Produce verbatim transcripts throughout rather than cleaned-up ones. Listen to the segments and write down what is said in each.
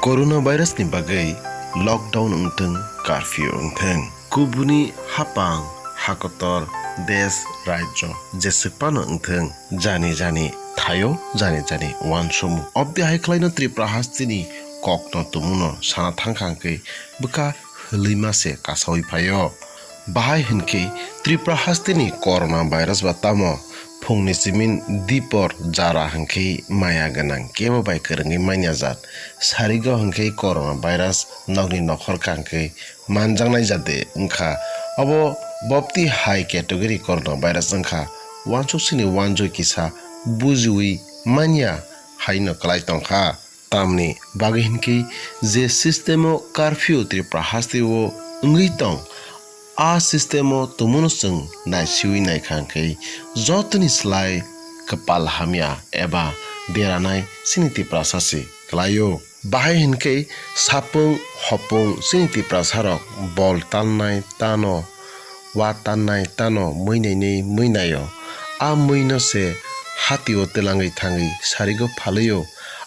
Corona virus ni bagwi lockdown wngthwng, curfew wngthwng, kubuni hapang hakotor, desh, rajyo jeswk phano wngthwng, jani jani thaio, jani jani uansukmung. Obdi hai khlaino Tripura hasteni kokno tumuno sana thangkha hwnkhe bwkha hwlwima se kasaui phaio. Bahai hwnkhe Tripura hasteni corona virus ba tamo phungni simin dipor jora hwnkhe maya gwnang kebo bai kwrwngwi manya jat. Sarigo hwnkhe corona virus nokni nokhor kangkhe manjaknai jat de wngkha. Obo bopti hai category corona virus wngkha. Uansuk sini uanjui kisa bujiui manya haino kwlai tongkha. Tamni bagwi hinkhe je system o curfew Tripura hasteo wngwi tong, a system o tumuno chwng naisiui naikha hwnkhe jotoni slai kwpal hamya eba deranai chini Tiprasa se kwlaio. Bahai hinkhe sapung hopung chini Tiprasarok bol tannai tano, wa tannai tano, mui nainai mui naio. A mui no se hatio twlangwi thangwi sarigo phalwio.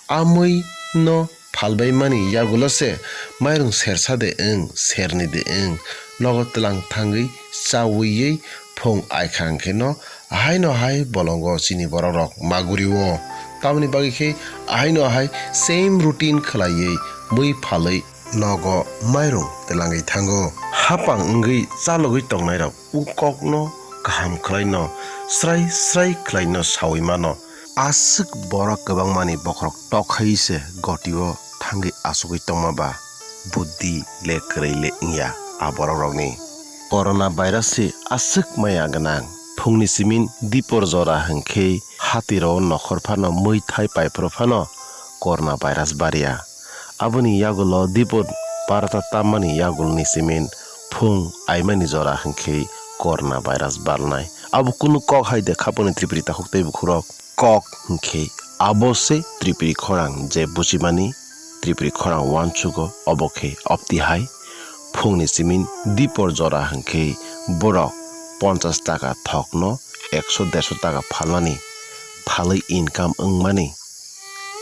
A mui no phalbaimani yagulo se mairung sersa de wng, serni de wng, nogo twlang thangwi chawiwi phung aikha hwnkhe no ahaino ahai bolongo chini borok rok maguri o. Tamoni bagwi khe ahaino ahai same routine khwlaiwi mui phalwi nogo mairung twlangwi thango. Hapang wngwi chalogwi tongnairok u kokno kaham khwlaino, srai srai khwlaino saui mano. Aswk borok kwbangmani bokhorok tok khai se gotio thangwi achugwi tongma ba buddhi le kwrwi le wngya a borok rokni. Corona virus se aswk maya gwnang. Phungni simin dipor jora hwnkhe hatiro nokhor phano mui thai paiphuru phano corona virus barya. Aboni yagulo dipor barota tammani yagulni simin phung aimani jora hwnkhe corona virus barnai. Abo kunu kok hai de khaponi Tripuri takhuk tei bukhurok. Kok hwnkhe abo se Tripuri khorang je buchimani, Tripuri khorang uansugo obo khe opti hai. Phungni simin dipor jora hwnkhe borok ponchas taka thokno ekso derso taka phalmani phalwi income wngmani.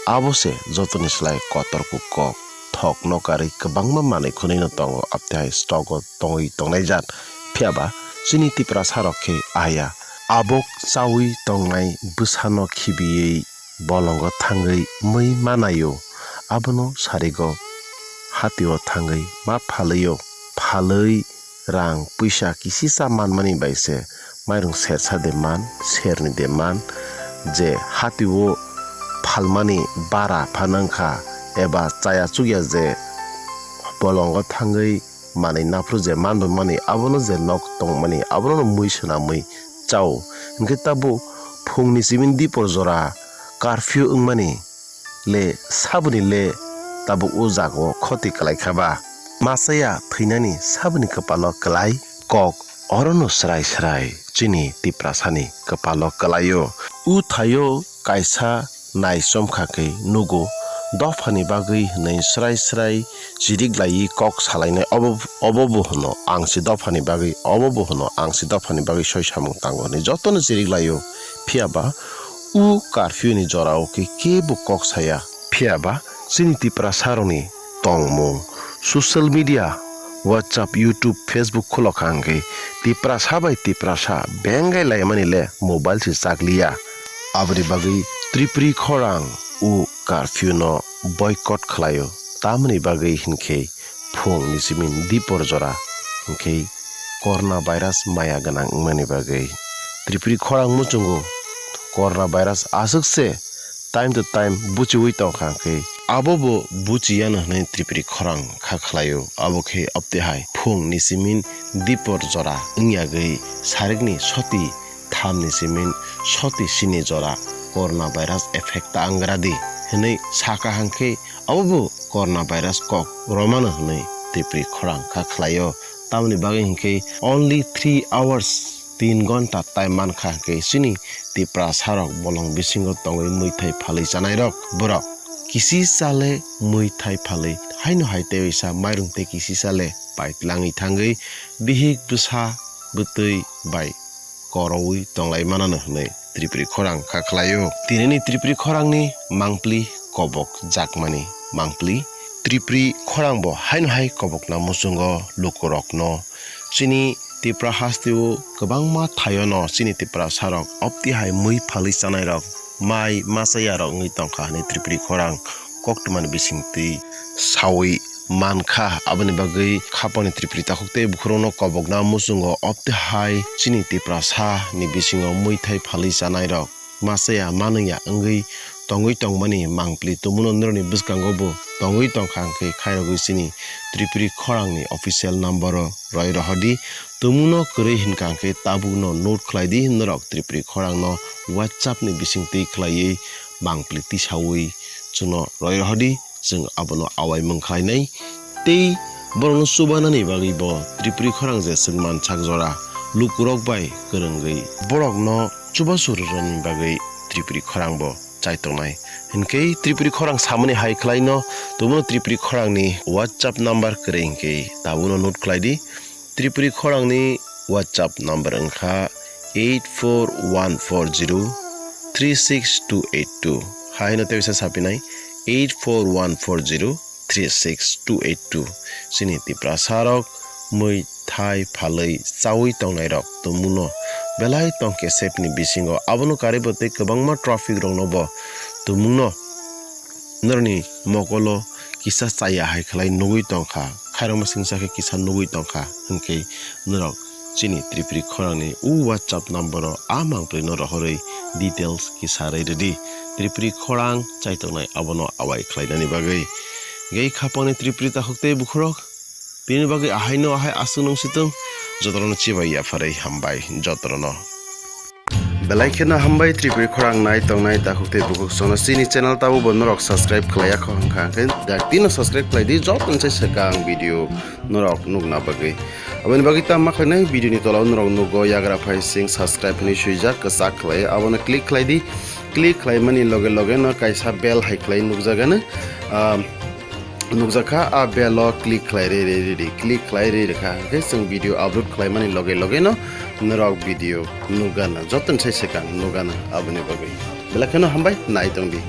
Abo se jotoni slai kotor kuk kok. Thok nokarwi kwbangma manwi khwnwi no tongo, aptihai stock o tongwi tongnai jat. Phiya ba chini Tiprasa rok khe ahya abok chawi tongnai bwsano khibiwi bolongo thangwi mui manaio. Abono sarigo hatio thangwi ma phalwio. Phalwi rang puisa kisisa manmani bai se mairung sersa de man, serni de man, je hatio phalmani bara phano wngkha eba chaya chukya je bolongo thangwi manwi naphru je manrwmani abono je nok tongmani abono mui swnamwi chao. Hinkhe tabuk phungni simin dipor jora curfew wngmani le saboni le tabuk o jaga o khoti kwlai kha ba? Masa ya thwinani saboni kwpalo kwlai kok, orono srai srai chini Tiprasani kwpalo kwlaio. O thaio kaisa naichom kha khe nugo, dophani bagwi hwnwi srai srai chirik laiwi kok salainai, obo, obo bo hwno ang se dophani bagwi, obo bo hwno ang se dophani bagwi soi samung tango hwnwi jotono chirik laio. Phiya ba o curfew ni jora o khe kebo kok saya. Phiya ba chini Tiprasa rokni tongmung, social media, WhatsApp, YouTube, Facebook khulokha hwnkhe Tiprasa bai Tiprasa bengai laimani le mobile se chakliya. Aboni bagwi Tripuri khorang o curfew no boycott khlaio. Tamoni bagwi hinkhe phung ni simin dipor jora hinkhe corona virus maya gwnang wngmani bagwi Tripuri khorang muchungo corona virus aswk se time to time buchiui tongkha khe abo bo buchiyano hwnwi Tripuri khorang kha khlaio. Abo khe optihai phung ni simin dipor jora wngyagwi sarikni soti thamni simin soti sini jora corona virus effect ta angradi hwnwi saka hwnkhe abo bo corona virus kok romano hwnwi Tripuri khorang kha khlaio. Tamoni bagwi hwnkhe only three hours, tin gonta time mankha hwnkhe chini Tiprasa rok bolong bisingo tongwi muithai phalwi chanai rok borok kisi chale muithai phalwi haino hai tei waisa mairung tei kisi chale pai tlangwi thangwi bihik bwsa bwtwi bai koroui tonglai manano hwnwi Tripuri khorang kha khlaio. Tinini Tripuri khorangni mangpli kobok jakmani mangpli Tripuri khorang bo haino hai kobokna muchungo lukurokno. Chini Tipra hasteo kwbangma thaiono chini Tiprasarok opti hai mui phalwi chanairok, mai machayarok wngwi tongkha hwnwi Tripuri khorang koktwmani bisingtwi sawi mankha. Aboni bagwi khapangni Tripuri takhuk tei bukhurokno kobokna muchungo opti hai chini Tiprasani bisingo muithai phalwi chanairok machaya manwya wngwi tongwi tongmani mangpili tumuno norokni bwskango bo tongwi tongkha hwnkhe khairogwi chini Tripuri khorangni official number-o roi rohordi. Tumuno kwrwi hinkha hwnkhe tabukno note khlaidi, norok Tripuri khorangno WhatsApp-ni bisingtwi khlaiwi mangpili tisawi chwngno roi rohordi. Chwng abono awaimung khlainai tei borokno chubanani bagwi bo Tripuri khorang je chwng mansak jora lukurok bai kwrwngwi borokno chubachu rwrwni bagwi Tripuri khorang bo chaitongnai. Hinkhe Tripuri khorang samani hai khlaino, tumuno Tripuri khorangni WhatsApp number kwrwi hinkhe tabukno note khlaidi. Tripuri khorangni WhatsApp number wngkha eight four one four zero three six two eight two. Haino tei bisa sapinai eight four one four zero three six two eight two. Chini Tiprasarok mui thai phalwi chawi tongnairok tumuno belai tongkhe sepni bisingo abono karwi bo tei kwbangma traffic rokno bo tumungno norokni mokolo kisa chaya hai khlai nugwi tongkha, khairokma singsa khe kisa nugwi tongkha, hinkhe norok chini Tripuri khorangni o WhatsApp number-o a mangpili no rohorwi details kisa rwi rwdi. Tripuri khorang chaitongnai abono awai khlainani bagwi. Hinkhe khapangni Tripuri takhuk tei bukhurok bini bagwi ahaino ahai aswk nung situng jotono chibai yapharwi hambai jotono. Belai kheno hambai Tripuri khorang nai tongnai takhuk tei bukhuk sono chini channel tabukbo norok subscribe khlaiya kho hwnkha hwnkhe daktino subscribe khlaidi jotono se swkang video norok nukna bagwi. Aboni bagwi tamo khlainai video ni tola o norok nugo yagra phai sing subscribe hinwi swijak kwchak khlai abono click khlaidi, click khlaimani loge loge no kaisa bell hai khlai nukjagano. Ah, nukjakha, a bell o click khlai rwi rwi rwi click khlai rwi rwkha hwnkhe chwng video upload khlaimani loge loge no norok video nukgana, jotono sai swkang nukgana. Aboni bagwi belai kheno hambai nai tongdi.